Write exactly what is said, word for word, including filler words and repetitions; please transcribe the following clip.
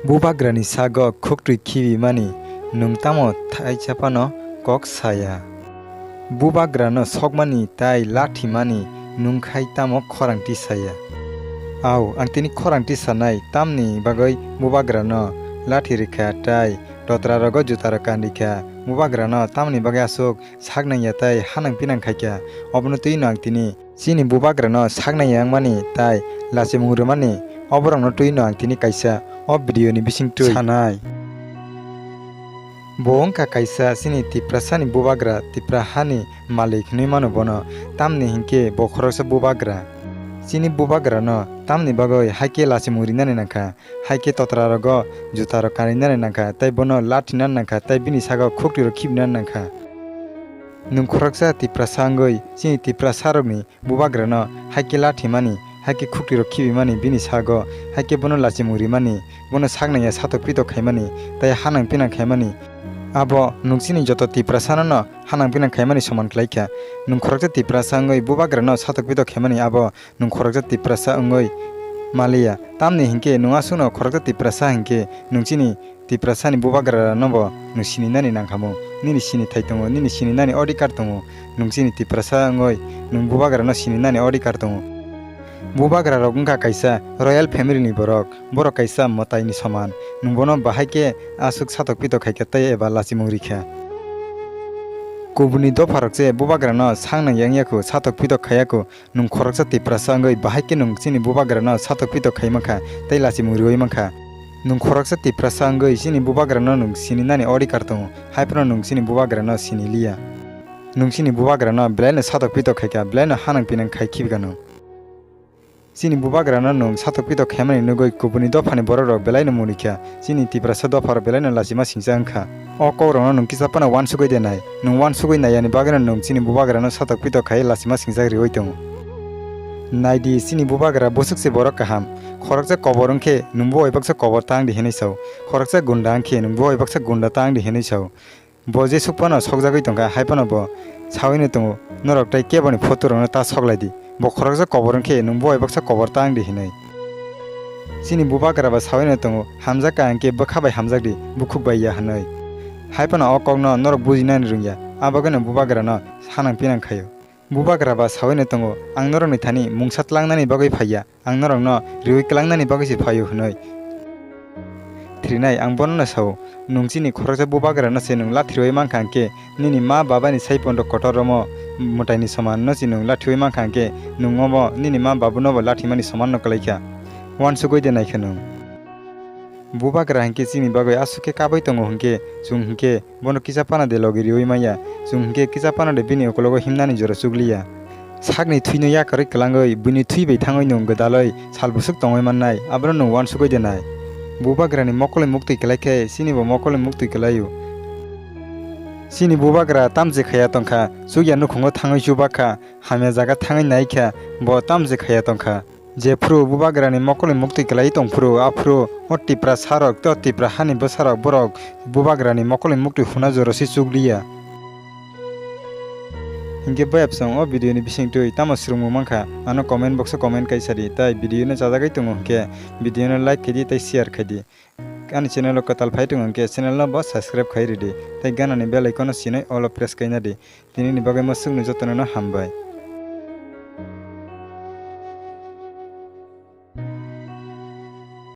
Bubagrani sago khuktwi khibimani nwng tamo thaisa phano kok saya? Bubagrano sokmani tai lathimani nwng khai tamo khorang tisaya? Au, ang tini khorang tisanai, tamni bagwi bubagrano lathi rwkha tai totrarogo jutarok kan rikha. Bubagrano tamni bagwi aswk saknang ya tai hanang pinang khaikha, obono twino ang tini chini bubagrano saknang ya wngmani tai lachimung rwmani, oborokno twino ang tini kaisa o video ni bisingtwi sanai. Bo wngkha kaisa chini Tiprasani bubagra, Tipra hani malik hwnwi mano bono, tamni hinkhe bo khoroksa bubagra. Chini bubagrano tamni bagwi haikhe lachimung rinani nangkha, haikhe totrarogo jutarok kanrinani nangkha, tei bono lathinani nangkha, tei bini sago khuktwirok khibinani nangkha. Nwng khoroksa Tiprasa wngwi chini Tiprasarokni bubagrano haikhe lathimani, haikhe khuktwirok khibimani, bini sago haikhe bono lachimung rimani, bono saknang ya satok pitok khaimani, tei hanang pinang khaimani, abo nwng chini joto Tiprasano no hanang pinang khaimani soman khlaikha. Nwng khoroksa Tiprasa wngwi bubagrano satok pitok khaimani, abo nwng khoroksa Tiprasa wngwi maliya. Tamni hinkhe nwng aswkno khoroksa Tiprasa hinkhe nwng chini Tiprasani bubagrarano bo nwng sininani nangkhamu. Nini sinithai tongo, nini sininani odhikar tongo. Nwng chini Tiprasa wngwi nwng bubagrano sininani odhikar tongo. Bubagrarok wngkha kaisa royal family ni borok. Borok kaisa mwtaini soman. Nwng bono bahai khe aswk satok pitok khaikha tei eba lachimung rikha. Kubuni dopharok se bubagrano sangnang yangya kho, satok pitok khaiya kho. Nwng khoroksa Tiprasa wngwi bahai khe nwng chini bubagrano satok pitok khai mankha tei lachimung riwi mankha. Nwng khoroksa Tiprasa wngwi chini bubagrano nwng sininani odhikar tongo, hai phano nwng chini bubagrano siniliya. Nwng chini bubagrano belaino satok pitok khaikha, belaino hanang pinang khai khibikha nwng. Chini bubagrano nwng satok pitok khaimani nugwi kubuni dophani borokrok belaino munikha, chini Tiprasa dopharok belaino lachima singcha wngkha. O kokrokno nwng kisa phano uansugwi de nai. Nwng uansugwi naiyani bagwino nwng chini bubagrano satok pitok khai lachima singjak riwi tongo. Naidi, chini bubagra bwswk se borok kaham. Khoroksa kobor wngkhe nwngbo oibaksa kobor tang di hinwi sao. Khoroksa gunda wngkhe nwngbo oibaksa gunda tang di hinwi sao. Bo jesuk phano sokjagwi tongkha, hai phano bo sawino tongo, "Norok tei keboni photo rokno ta soklai di. Bo khoroksa kobor wngkhe nwngbo oibaksa kobor tang di," hinwi. Chini bubagra ba sawino tongo, "Hamjak ka hwnkhe bwkha bai hamjak di, bukhuk bai ya," hwnwi. Hai phano o kokno norok bujinani rwngya, abagwino bubagrano sanang pinang khaio. Bubagra ba sawino tongo, "Ang norokni thani mungsa tlangnani bagwi phaiya, ang norokno riwi klangnani bagwi se phaio," hwnwi. Thrinai, ang bono no sao, nwng chini khoroksa bubagrano se nwng lathirwi mankha hwnkhe, nini ma babani saipondo kotor romo mwtaini soman no se nwng lathirwi mankha hwnkhe, nwng omo nini ma babuno bo lathimani soman no kwlaikha. Uansugwi de naikha nwng. Bubagra hinkhe chini bagwi aswk khe kabui tongo hinkhe, chwng hinkhe bono kisa phano de logi riwi manya, chwng hinkhe kisa phano de bini ukologo himnani jora chukliya. Sakni thwino yakarwi kwlangwi, buini thwi bai thangwi nwng gwdalwi sal bwswk tongwi mannai, abono nwng uansugwi de nai. Bubagrani mokolni muktwi kwlai khe chini bo mokolni muktwi kwlaio. Chini bubagra tamse khaiya tongkha, chukya nukhungo thangwi chubakha, hamya jaga thangwi naikha, bo tamse khaiya tongkha. Jephru bubagrani mokolni muktwi kwlaiwi tongphru, aphru o Tiprasarok tei o Tipra hani bwsarok borok bubagrani mokolni muktwi huna jorosi chukliya. Hinkhe bayapsong o video ni bisingtwi tamo swrwngmung mankha, ano comment box o comment kaisa di, tai video no chajagwi tongo hinkhe video no like khaidi tei share khaidi. Ani channel o kwtal phai tongo hinkhe channel no bo subscribe khai ridi, tei ganani bell icon no sinai all o press kaina di. Tinini bagwi mwswkno jotono no hambai.